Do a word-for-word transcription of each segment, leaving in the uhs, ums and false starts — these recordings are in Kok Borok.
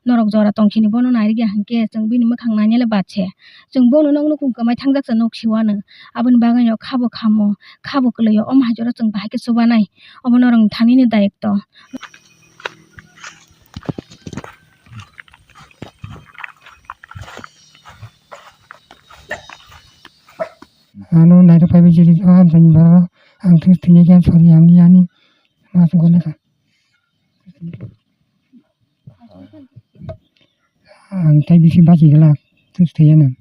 Norok jora tongkhini bono nairikya hinkhe chwng bini mwkhang nainale bad se. Chwng bono nokno kung kwmai thangjak se nok siwano. Aboni bagwino khabo khamo, khabo kwlwio, omo hai jora chwng bahai khe chubanai. Omo norokni thanini dayokto. Ano nairok phaibai jili o amchaini borok ang thus thwinai khe sorry hamni ani ma sugo nai kha. Ang tei bisi bachi glak thus thwiya nang.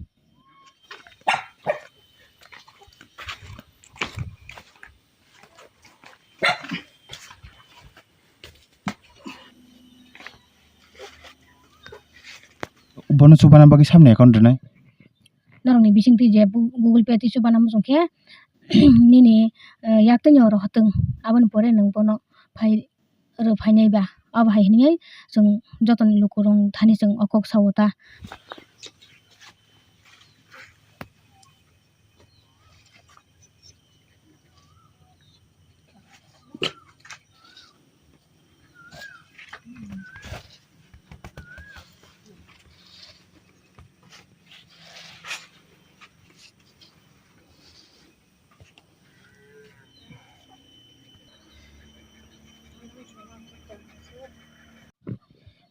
Bono chubana bagwi samni account rwnai. Norokni bisingtwi je bu-, Google Pay twi chubana muchung khe nini, eh, yaktwino rohortwng, aboni pore nwng bono phai rw phainai ba, abo hai hwnwi chwng jotoni lukurok thani chwng o kok sao ta.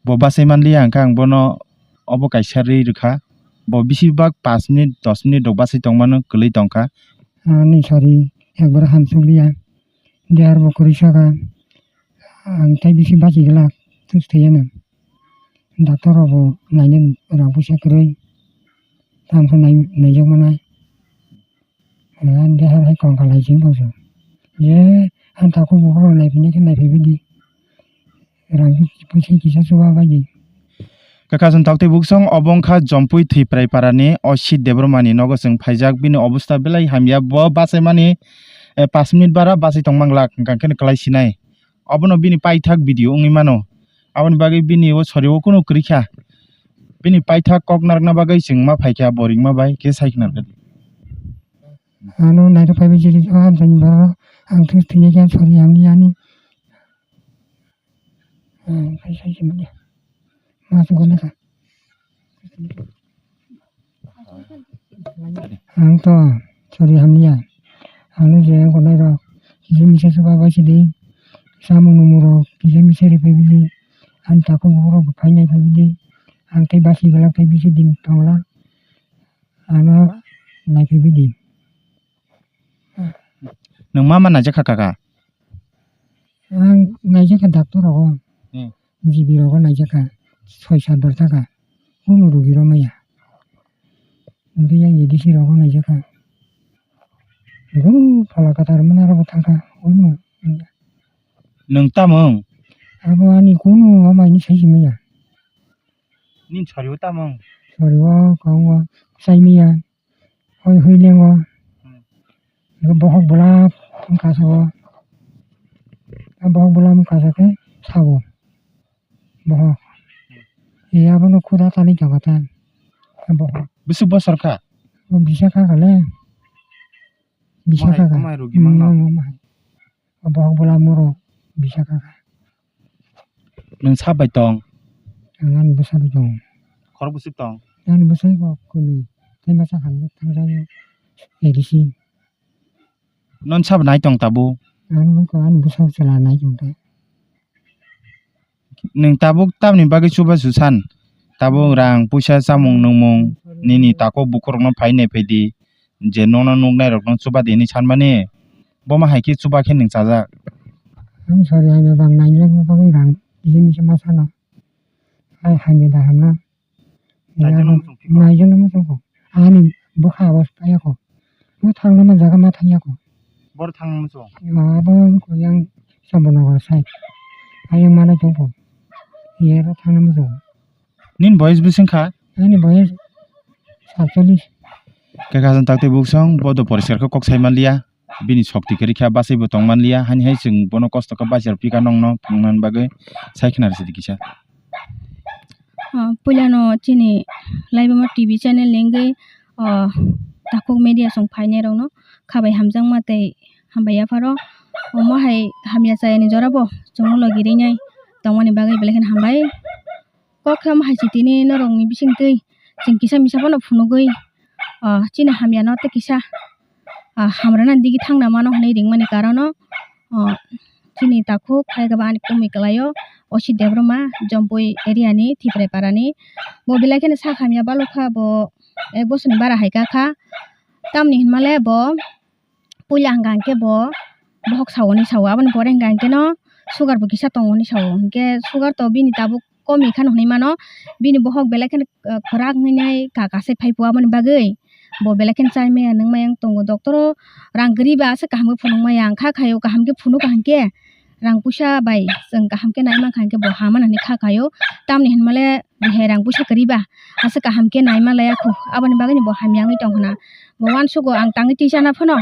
Bo bachai manliya, hwnkhe ang bono obo kaisa rwi rwkha. Bo bisi bak pash minute, dos minute rok bachai tongmano kwlwi tongkha. Ani sari ekbar hamsukliya, dehar bo kwrwi saka, ang tei bisi bachi glak, thus thwiya nang. Doctor rok bo naina rang puisa kwrwi, tamo khe nai-, naijak manai. Ani dehar hai kongkal hai chini tongso. Je ani takhuk bukhuk rok naiphai nai khe naiphai baidi. Rang puisa kisa chuba baidi. Kwkhasong taktwi buksong obo wngkha Jompui Thwiprai parani Osit Debbarmani nogo chwng phaijak. Bini obosta belai hamya. Bo bachaimani, eh, pash minute bara bachai tongma glak, hwnkha khe kwlai sinai. Obono bini paithak video wngwi mano. Aboni bagwi bini o sori o kunu kwrwi kha. Bini paithak kok narwkna bagwi chwng ma phaikha bo ringma bai khe sai khna rwkha. Ano nairok phaibai jili o amchaini borok ang thus thwinai khe sorry hamni ani. Ang khai sai se manya. Ma sugo nai kha. Ang to sorry hamliya. Ang no je gonai rok kisa misa chuba bai sidi. Samung nungmung rok kisa misa ri phai bidi. Ang takhuk bukhuk rok phai nai phai bidi. Ang tei basi glak tei bisi din tongla. Ano naiphai bidi. Nwng ma ma naijakha kaka? Ang naijakha doctor rogo. Hmm. G B rogo naijakha. Soi sat bar thaka. Kunu rugi rw maya. Hwnkhe yang A D C rogo naijakha. Guru phola kwthar mwnarokbo thangkha. Kunu. Nwng tamung? Abo ani kunu amaini sai si maya. Nini sori o tamung? Sori o kong o sai maya. Hoi hoi lengo. Hmm. Bohok bwla wngkha sao. A bohok bwla wngkha sa khe sao. Bohok. E abono khuda tani jaga ta. A bohok. Bwswk bosor kha? O bisa kha kale. Bisa kha kha. Mohai rugi mangno? Hmm, mohai. O bohok bwla moro bisa kha kha. Nwng sa bai tong? Ang ani bwsa bai tong. Khorok bwswk tong? Ani bwsai bo kwnwi. Tei masa hamjak thangjago A D C. Non sabo nai tong tabuk? Ang bai ko ani bwsa chwla nai tong ta. Nwng tabuk tamni bagwi chuba su san? Tabuk rang puisa chamung nungmung nini takhuk bukhuk rokno phai nai phai di. Je nono nuknai rokno chuba di hinwi sanmani, bomo hai khe chuba khe nwng chajak. Ang sori hamya bang naijak bagwi rang kisa misa ma sano. Hai hamya da hamna. Naijak no muchung phiko. Naijak no muchung kho. Ani bwkha abo paya kho. Bo thangna ma jaga ma thangya kho. Bor thangna muchung. Abo ko yang Chambanagar side. Ayang mana jong kho. Yero thangna muchung. Nini boyes bwswng kha? Ani boyes satchallis. Khe khajang takti buksong bodo poriskar khe kok sai manliya. Bini sokti kwrwi kha bachai bo tong manliya. Hani hai chwng bono kosto khe bachai rw phi kha nongno phunuknani bagwi sai khna rw sidi kisa. Ah, puilano chini Laibuma T V channel ni wngwi, ah, takhuk media chwng phainai rokno khabai hamjakma tei hambai yapharo. Omo hai hamya chayani jorabo chwngno logi rinai tongmani bagwi belai kheno hambai. kok khe omo hai se tini norokni bisingtwi chwng kisa misa phano phunugwi, ah, chini hamyano tei kisa, ah, hamrana digi thangna mano hwnwi ringmani karono, ah, chini takhuk hai khe bo ani kumui kwlaio, Osit Debbarma, Jompui area ni, Thiprai para ni. Bo belai kheno sak hamya balukha, bo ek bosor ni bara hai kha kha. Tamni hinmale bo puila hwnka hwnkhe bo bohok sao hinwi sao, aboni pore hwnka hwnkhe no sugar bo kisa tongo hinwi sao, hinkhe sugar to bini tabuk komi kheno hinwi mano, bini bohok belai kheno, ah, kwrak hinwi nai kaka se phai phuo, aboni bagwi bo belai kheno chai maya nung maya wng tongo. Doctor o rang kwrwi ba aswk kaham khe phunuk maya, wng kha khaio kaham khe phunuk kaham khe rang puisa bai chwng kaham khe nai mankha hinkhe bo hamano hinwi kha khaio, tamni hinmale bo hai rang puisa kwrwi ba aswk kaham khe nai ma laya khu, aboni bagwi no bo hamya wngwi tong khna. Bo uansugo ang tangwi twi chana phano,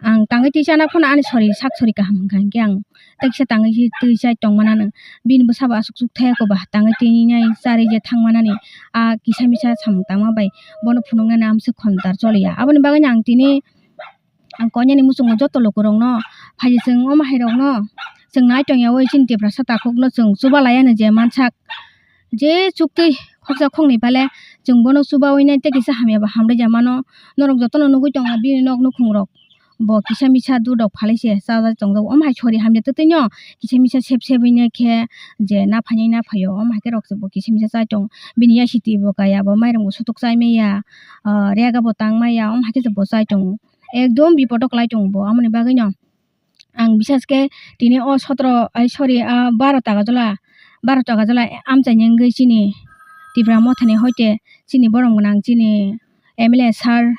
ang tangwi twi chana phano ani sori sak sori kaham hwnka hinkhe ang tei kisa tangwi twi chai tong mana nw. Bini bwsa bo aswk chuk thaya kho ba, tangwi twi nai charwi je thang manani a kisa misa samung tangma bai bono phunuknani amswk khontar choliya. Aboni bagwi no ang tini ang koinani muchungo joto lukurokno phaidi chwng omo hairokno chwng nai tongyaui chini Tiprasa takhukno chwng chuba laiya nw je mansak. Je chuktwi khoksa khoknwi pale chwng bono chubaui nai tei kisa hamya bo hamrwkya mano. Norok jotono nugui tongo bini nok nukhungrok. Bo kisa misa dudok phalwi se chajak tongjak. Omo hai sori hamya twtwino kisa misa sep sep wi nai khe je naphainai naphaio. Omo hai khe rok se bo kisa misa chai tongo. Bini yasi twi bo kaya, bo mairung bo sutuk chai maya, ah, rega bo tang maya. Omo hai khe se bo chai tongo. Ekdom bipodo kwlai tongo bo. Amoni bagwino ang bisas khe tini o sotro, ai, sorry, ah, baro Tagajola, baro Tagajola amchaini wngwi chini Tipra Mothani hoite chini borom gwnang chini M L A sir,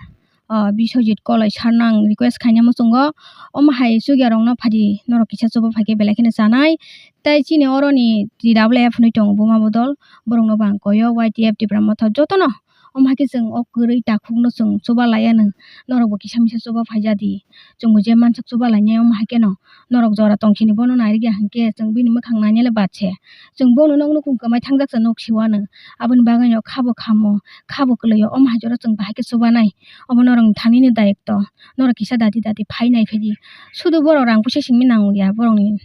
ah, Biswajit Koloi sir no ang request khaina muchungo, omo hai chukya rokno phaidi norok kisa chuba phaikhe belai kheno chanai. Tei chini oroni T W F hinwi tongo buma bodol, borokno bo ang koyo Y T F Tipra Motha jotono. Omo hai khe chwng o kwrwi takhukno chwng chuba laiya nw, norokbo kisa misa chuba phaijadi. Chwngbo je mansak chuba lainai, omo hai kheno norok jora tong sini bono nairwkya hinkhe chwng bini mwkhang nainale bad se. Chwng bono nok nukhung kwmai thangjak se nok siwano. Aboni bagwino khabo khamo, khabo kwlwio, omo hai jora chwng bahai khe chubanai. Omo norokni thanini dayokto. Norok kisa dati dati phai nai phaidi. Sudu borok rang puisa simi nangya borokni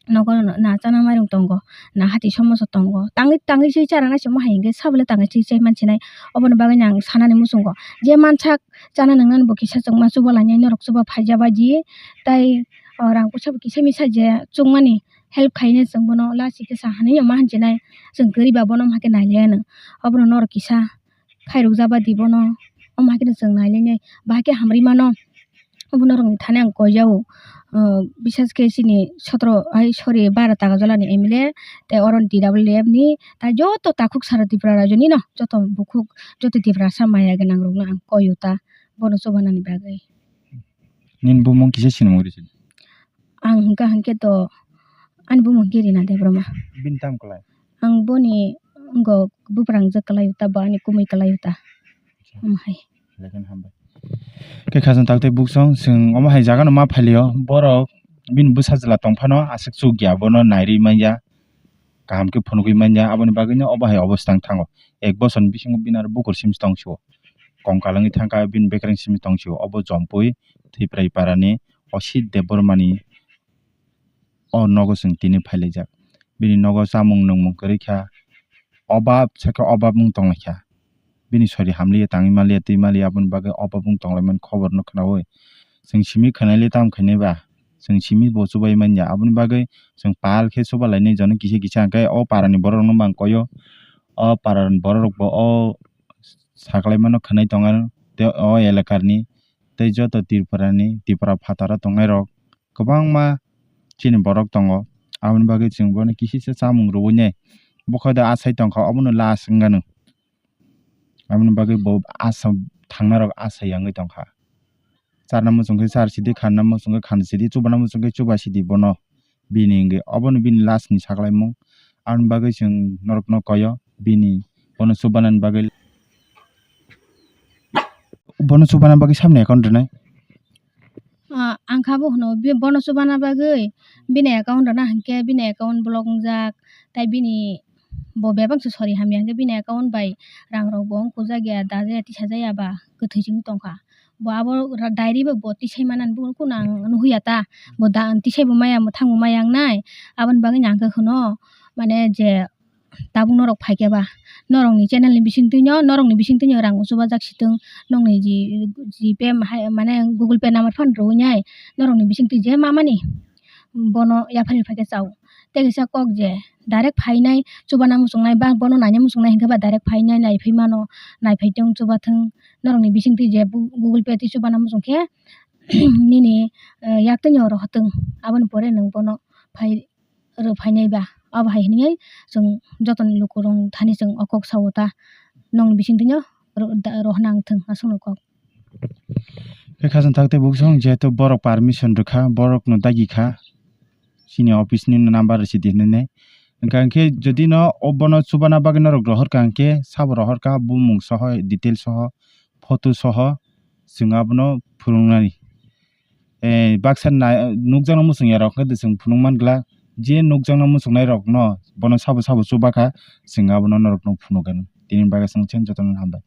nogo na chana mairung tongo, na hati somoso tongo. Tangwi, tangwi se chara nai se omo hai hwnkhe sabole tangwi se chai mansinai. Oboni bagwi no ang sanani muchungo je mansak chana nwngnani bo kisa chwngma chuba lainai norok chuba phaijak bai di. Tai, o, rang puisa bo kisa misa je chukmani help khainai chwng bono lasi khe sa hinwi ma hinsinai. Chwng kwrwi ba bono omo hai khe nai laiya nw. Obono norok kisa khairokjak ba di bono, omo hai kheno chwng nai lainai, bahai khe hamrwi mano. Obo norokni thani ang koijao, ah, bisas khe chini sotro, ai, sorry, baro Tagajolani M L A, tei oro T W F ni, tai joto takhuk sara Tripura rajyoni no, joto bukhuk, joto Tiprasa maya gwnang rokno ang koio ta, bono chubanani bagwi. Nini bumung kisa sinimung rw sidi? Ang hwnkha hwnkhe to ani bumung khe Rina Debbarma. Bini tamo kwlai? Ang boni wngkha buprangjak kwlai ta, bo ani kumui kwlai ta. Acha. Omo hai. Belai kheno hambai. Khe khajang tak tei buksong chwng omo hai jaga no ma phailio, borok bini bwsa chwla tong phano aswk chukya, bono nairwi manya. Kaham khe phunugwi manya, aboni bagwino obo hai obostha wng thango. Ek bosorni bisingo bini aro bukur simi tong sio. Kongkal wngwi thangkha, bini bekreng simi tong sio. Obo Jompui Thwiprai parani Osit Debbarmani o nogo chwng tini phailaijak. Bini nogo chamung nwngmung kwrwi kha, obab sakhe obab wng tonglaikha. Bini sori hamliya, tangwi maliya, twi maliya, aboni bagwi o babung tonglaimani khobor no khwnaui. Chwng simi khwnaile tamo khainai ba? Chwng simi bo chubai manya, aboni bagwi chwng pal khe chuba lainai, jono kisa kisa hwnkhe o parani borok rokno bo ang koio. O parani borok rok bo o saklaimano khwnai tongo, tei o elakani tei joto Tripura ni, Tripura phataro tongnai rok kwbangma chini borok tongo. Aboni bagwi chwng bono kisisa chamung rwui nai, bokhodo asai tongkha, obono last wngano. Aboni bagwi bo asa thangnarok asa yangwi tongkha. Charna muchung khe char sidi, khanna muchung khe khan sidi, chubana muchung khe chuba sidi bono. Bini wngwi obono bini last ni saklaimung. Aboni bagwi chwng norokno koyo bini bono chubanani bagwi, bono chubana bagwi sabni account rwnai. Ah, ang kha bo hwno, bi-, bono chubana bagwi bini account rwna hinkhe bini account block wngjak, tai bini bo bebak se sori hamya hinkhe bini account bai rang rok bo wng kujak ya, dajak ya, tisa jak ya ba kwthwi se wng tongkha. Bo abo ra-, diary bo, bo tisai manani bo kunu ang nuhya ta, bo da-, tisai bo maya, mwthang bo maya wngnai, aboni bagwi no ang khe hwno, mane je tabuk norok phaikhe ba, norokni channel ni bisingtwino, norokni bisingtwino rang chubajak sitwng, nokni ji, G Pay hai, mane Google Pay number phano rwui nai, norokni bisingtwi je mamani bono yapharwi phaikhe chao. Tei kisa kok je direct phainai, chubana muchungnai ba bono naina muchungnai hinkhe ba direct phainai, naiphai mano, naiphai tong chubathwng, norokni bisingtwi je bu-, Google Pay twi chubana muchungkhe nini, eh, yaktwino rohortwng, aboni pore nwng bono phai rw phainai ba. Abo hai hwnwi chwng jotoni lukurok thani chwng o kok sao ta, nokni bisingtwino ro-, da-, rohorna wngthwng aswkno kok. Khe khasang thak tei buksong jehetu borok permission rwkha, borokno dagi kha, chini office ni number rwsi di hinwi. Hwnkha hwnkhe jodi no obono chubana bagwi norok rohorkha hwnkhe sabo rohorkha, bumung soho, detail soho, photo soho, chwng abono phunuknani. Eh, baksa na-, nukjakno muchungyarok hwnkhe chwng phunuk mangla, je nukjakno muchungnai rokno bono sabo sabo chubakha, chwng abono norokno phunukgwno. Tini bagwi chwng jotono hambai.